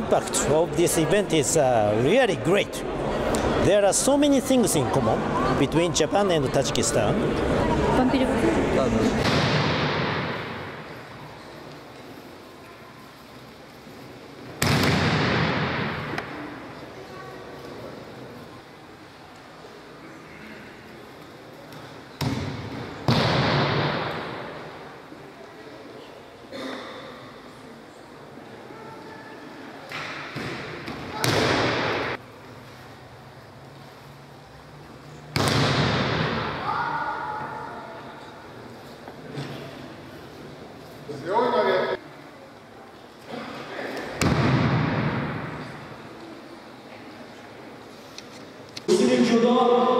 Impact of this event is really great. There are so many things in common between Japan and Tajikistan. Вам перевод? Да, да. Ҷудо.